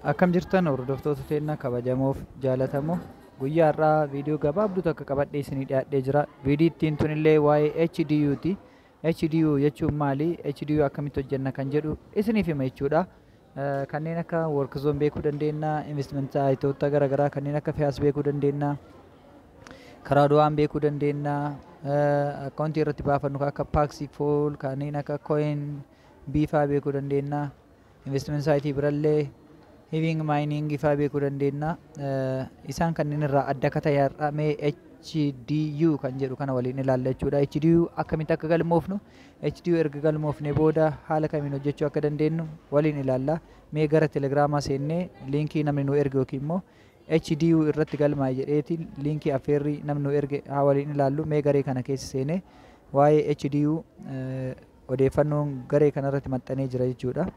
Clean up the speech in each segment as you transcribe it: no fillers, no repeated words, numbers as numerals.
Akkam jirtan hordoftoota teennaa kabajamoof jaalatamoo, guyyaa har'aa viidiyoo gabaabduu takka qabadhee isinii dhiyaadhee jira. Viidiyoo ittiin tunillee waa'ee HDU ti. HDU jechuun maali? HDU akkamitti hojjenna kan jedhu isiniif hima jechuudha. Kanneen akka workzone beekuu dandeenya, investment saayitoota garaagaraa kanneen akka FIAS beekuu dandeenya, karaa du'aan beekuu dandeenya, akkaawuntii irratti baafannu akka Paxiful, kanneen akka Coin biifaa beekuu dandeenya, investment saayitii birallee Hiving mining faa beekuu dandeenya. Isaan kanneen irraa adda akka ta'e har'a mee HDU kan jedhu kana waliin ilaalla jechuudha. HDU akkamitti akka galmoofnu, HDU erga galmoofne booda haala kamiin hojjechuu akka dandeenyu waliin ilaalla. Mee gara Telegiraamaa seennee liinkii namni nu erge yookiin immoo HDU irratti galmaa'e jedheeti liinkii affeerrii namni nu erge haa waliin ilaallu. Mee garee kana keessa seenee waa'ee HDU odeeffannoon garee kanarratti maxxanee jira jechuudha.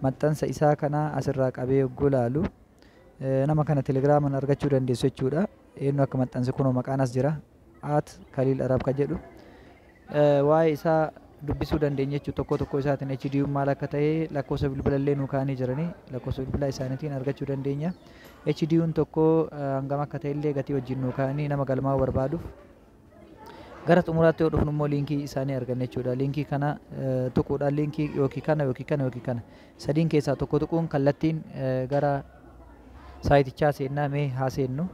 Maxxansa isaa kana asirraa qabee yogguu ilaalu nama kana Telegiraamaan argachuu dandeessu jechuudha. Eenyu akka maxxanse kunoo maqaan as jira. At Kaliil Arab kan jedhu. Waa'ee isaa dubbisuu dandeenya jechuudha. Tokko tokko isaatiin HDU maal akka ta'e lakkoofsa bilbila illee nuu kaa'anii jiranii lakkoofsa bilbilaa isaaniitiin argachuu dandeenya. HDU'n tokko hangam akka ta'e illee gatii wajjin nuu kaa'anii nama galmaa'uu barbaaduuf. Gara xumuraatti yoo dhufnu immoo liinkii isaanii arganna jechuudha. Liinkii kana tuquudhaan liinkii yookiin kana yookiin kana yookiin kana sadiin keessaa tokko tuquun kallattiin gara saayitichaa seennaa. Mee haa seennu.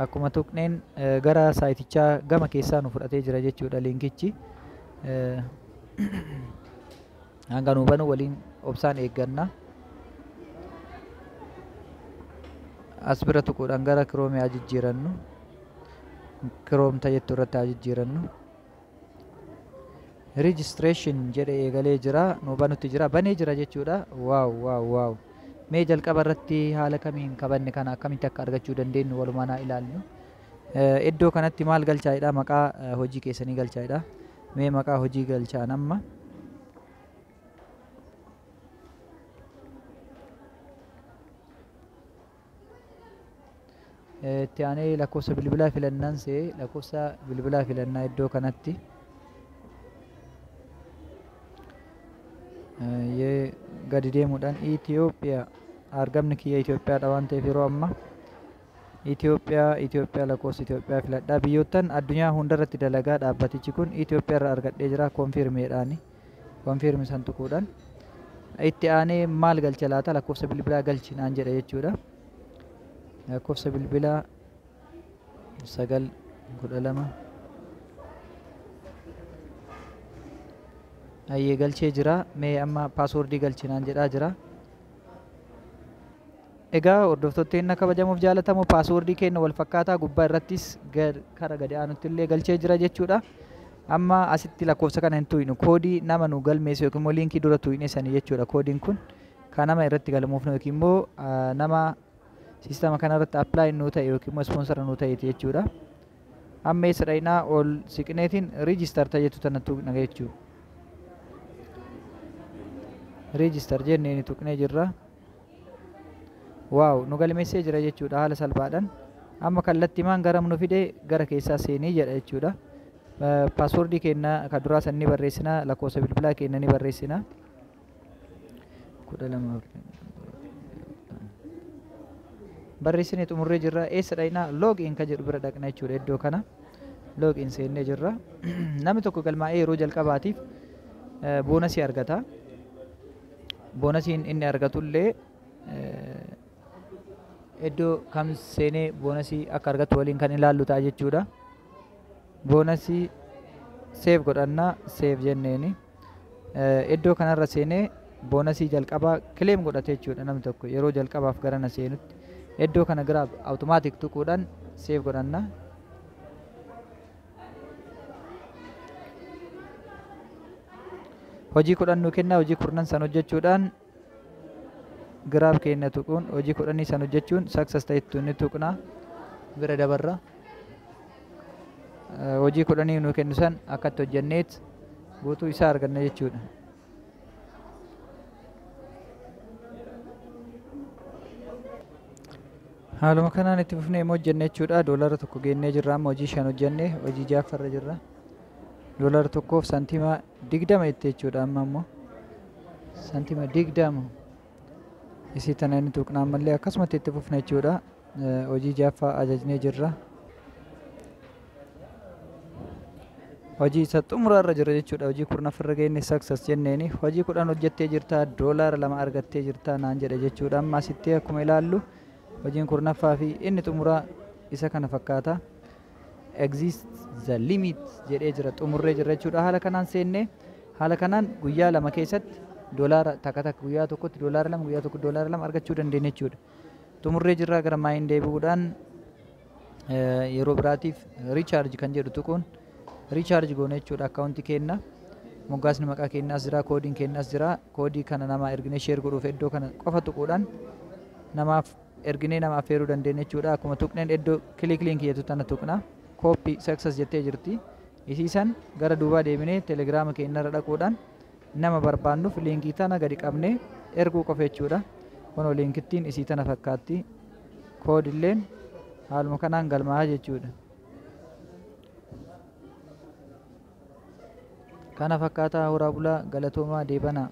Akkuma tuqneen gara saayitichaa gama keessaa nu fudhatee jira jechuudha liinkichi. Hanga nu banu waliin obsaan eegganna. As bira tuquudhaan gara Kiroomii haa jijjiirannu. Chrome jettu irratti haa jijjiirannu. Registration jedhe eegalee jira. Nu banutti jira. Banee jira jechuudha. Wow, wow, wow. Mee jalqaba irratti haala kamiin kabanne kana akkamitti akka argachuu dandeenyu walumaan haa ilaallu. Iddoo kanatti maal galchaa'edha? Maqaa hojii keessanii galchaa'edha. Mee maqaa hojii galchaan amma. Itti aanee lakkoofsa bilbilaa filannaan see lakkoofsa bilbilaa filannaa iddoo kanatti. Gadi deemuudhaan Itoophiyaa, argamni kiyya Itoophiyaadha waan ta'eef yeroo amma Itoophiyaa, lakkoofsa Itoophiyaa filadhaa. Biyyoottan addunyaa hundarratti dalagaa dhaabbatichi kun. Itoophiyaa irraa argadhee jira koonfirmeedhaani. Koonfirmi san tuquudhaan. Itti aanee maal galcha laata? Lakkoofsa bilbilaa galchi naan jedha jechuudha. Lakkoofsa bilbilaa 9 12 ayyee galchee jira. Mee amma paaswordii galchi naan jedhaa jira. Egaa hordoftoota keenya kabajamuuf jaalatamu, paaswordii keenya wal fakkaataa gubbaa irrattis kara gadi aanutti illee galchee jira jechuudha. Amma asitti lakkoofsa kana hin tuqnu, koodii nama nu galmeesse yookiin immoo liinkii dura tuqne sanii jechuudha. Koodiin kun kan nama irratti galmoofnu yookiin immoo nama siistama kana irratti apply nuu ta'e yookiin immoo ispoonsara nuu ta'eeti jechuudha. Amma eessa dhaqnaa? Ol siqneetiin register jettu tana tuqna jechuudha. Register jennee ni tuqnee jirra. Wow, nu galmeessee jira jechuudha haala salphaadhaan. Amma kallattiimaan garam nu fide? Gara keessaa seenii jedha jechuudha. Paaswordii keenya kan duraa san ni barreessina, lakkoofsa bilbilaa keenya ni barreessina. 12 barreessinee xumurree jirra. Eessa dhaqnaa? Log in kan jedhu bira dhaqna jechuudha iddoo kana. Log in seennee jirra. Namni tokko galmaa'ee yeroo jalqabaatiif boonasii argata. Boonasiin inni argatullee iddoo kam seenee boonasii akka argatu waliin kan ilaallu ta'a jechuudha. Boonasii save godhannaa, save jenneeni. Iddoo kanarra seenee boonasii jalqabaa claim godhate jechuudha namni tokko yeroo jalqabaaf garana seenutti. Iddoo kana grab automatic tuquudhaan save godhanna. Hojii 10 nu kenna, hojii 10 san hojjechuudhaan grab keenya tuquun hojii 10 san hojjechuun success ta'ettu ni tuqna, bira dabarra. Hojii 10 nu kennu san akkatti hojjenneet guutuu isaa arganna jechuudha. Haaluma kanaan itti fufnee immoo hojjenne jechuudha. Doolara 1 geennee jirra, amma hojii 5 hojjenne, hojii ja'affarra jirra. Doolara 1f santiima 20 itti jechuudha, amma immoo santiima 20. Isii tana inni tuqna, ammallee akkasumatti itti fufna jechuudha. Hojii ja'affaa ajajnee jirra. Hojii isa xumuraarra jira jechuudha. Hojii 10ffarra geenye, success jenneeni. Hojii 10 hojjettee jirta, $2 argattee jirta naan jedhe jechuudha. Amma asitti akkuma ilaallu hojiin 10ffaa fi inni xumuraa isa kana fakkaata. Exceed the limit jedhee jira, xumurree jira jechuudha. Haala kanaan seennee, haala kanaan guyyaa 2 keessatti doolaara takka takka, guyyaa tokkotti $2, guyyaa tokko $2 argachuu dandeenya jechuudha. Xumurree jirra. Gara mine deebi'uudhaan yeroo biraatiif recharge kan jedhu tuquun recharge goone jechuudha akkaawuntii keenna. Moggaasni maqaa keenyaas jira, koodiin keenyaas jira. Koodii kana nama erginee share godhuuf iddoo kana qofa tuquudhaan namaaf erginee nama affeeruu dandeenya jechuudha. Akkuma tuqneen iddoo click link jettu tana tuqna. Copy success jettee jirti. Isiisan gara duubaa deebinee Telegiraama keenyarra dhaquudhaan nama barbaannuuf liinkii tana gadi qabnee erguu qofa jechuudha. Kunoo liinkittiin isii tana fakkaatti. Koodilleen haaluma kanaan galmaa'aa jechuudha. Kana fakkaataa, horaa bulaa, galatoomaa, deebanaa.